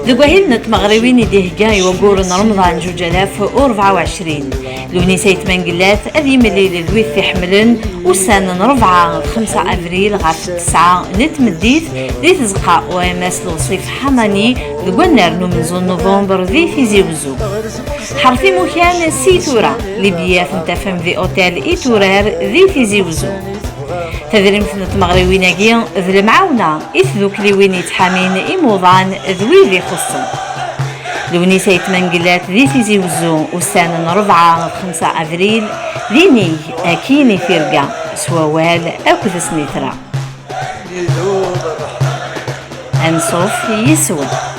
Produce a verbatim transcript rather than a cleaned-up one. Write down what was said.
Deg wahil n tmeɣriwin i d-ihegga i waggur n Remḍan zuǧ alaf u rebɛa u ɛecrin, Lewnis Ayt Mengellat ad yemlil d wid t-iḥemmlen ussan n rebɛa d xemsa avril ɣef tesɛa n tmeddit di tzeqqa O M S Lewṣif Ḥamani deg wannar n umenzu n Nuvember di Tizi Wezzu. Ḥerf imukan si tura, libyat n tafem di otel Iturar di Tizi Wezzu. Tadrimt n tmeɣriwin-agi d lemɛawna i tdukliwin yettḥamin imuḍan d wid ixuṣṣen. Lewnis Ayt Mengellat di Tizi Wezzu, ussan n rebɛa d xemsa avril, d inig akkin i tirga, s wawal akked snitra. Anṣuf yis-wen.